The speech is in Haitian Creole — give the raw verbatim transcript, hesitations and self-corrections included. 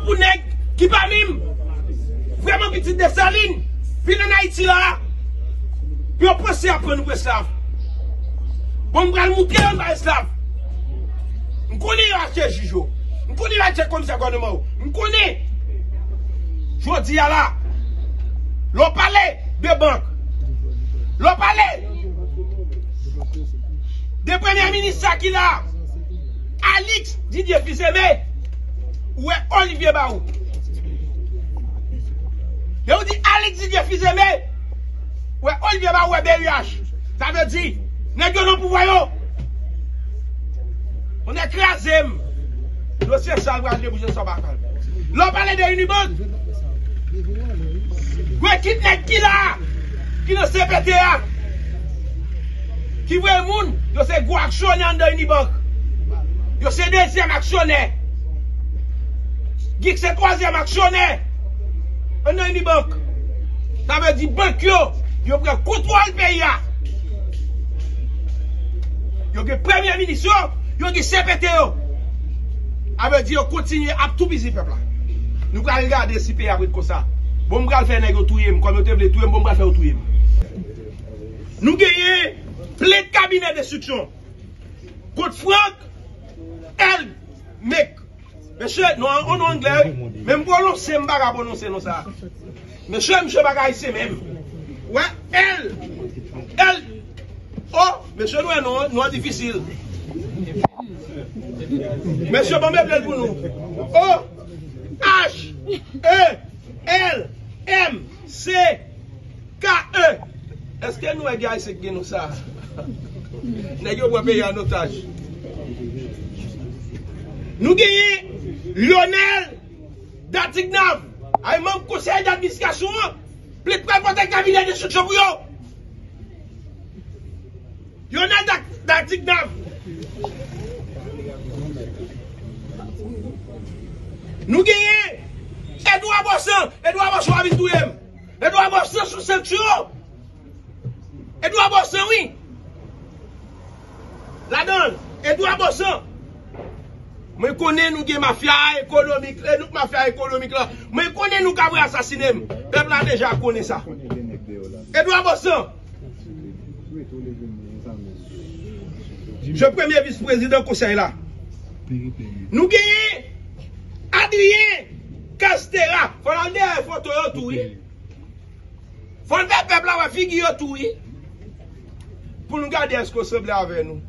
Pou nèg ki pa menm vrèman pitit Desalin vin ann Ayiti la, yo panse y ap pran nou pou esklav. Bon, m pral moutre yo n pa esklav. M konnen yo achte jij yo. M konnen yo achte komisè gouvènman yo. M konnen. Jodi a la, lè w pale de bank, lè w pale de premye minis sa ki la, Alix Didier Fils-Aimé, ou wè Olivier Barou. Lè ou di Alix Didier Fils-Aimé, ou wè Olivier Barou, ou wè B U H. Sa vle di, nèg yo nan pouvwa yo. Ou nèg kraze m. Dosye sa l pral debouje sou Bakan. Lè w pale de Unibank, gwo ekip nèg ki la, ki nan C P T a, ki voye moun, yo se gwo aksyonè anndan Unibank. Yo se dezyèm aksyonè. Giks se twazyèm aksyonè anndan Unibank. Sa vle di bank yo, yo pran kontwòl peyi a. Yo gen premye minis yo, yo gen C P T yo. Sa vle di yo kontinye ap toupizi pèp la. Nou pral gade si peyi a ap ret konsa. Bon, m pral fè nèg yo touye m, kòm yo te vle touye m, bon, m pral fè yo touye m. Nou genyen plent kabinè denstriksyon kont Frank L. Meek. Mesye, non, an non anglè, wi. Men m pwononse, m pa ka pwononse non sa. Mesye, misye pa ka ayisyen menm. Wè, L, L, O, mesye, nou wè non, non difisil. Mesye, ban m eple l pou nou. O, H, E, L, M, C, K E. Èske nou wè gen ayisyen ki gen non sa a? Nèg yo pran peyi a an otaj. Nou genyen Lionel Dartignave, ay manm konsèy d'administrasyon an, plent pral pote kabinè denstriksyon pou yo. Lionel Dartignave. Nou genyen Edouard Baussan. Edouard Baussan ap vin touye m. Edouard Baussan sou sanksyon. Edouard Baussan, wi. Ladan l, Edouard Baussan. Mwen konnen nou gen mafya ekonomik, e nou mafya ekonomik la. Mwen konnen nou ka vre asasinen m. Pèp la deja konnen sa. Edouard Baussan. Je premye vis prezidan konsèy la. Nou genyen Adrien Castera. Fò n al dèyè foto yo tou, wi. Fò n fè pèp la wè figi yo tou, wi. Pou nou gade èske yo sanble avè nou.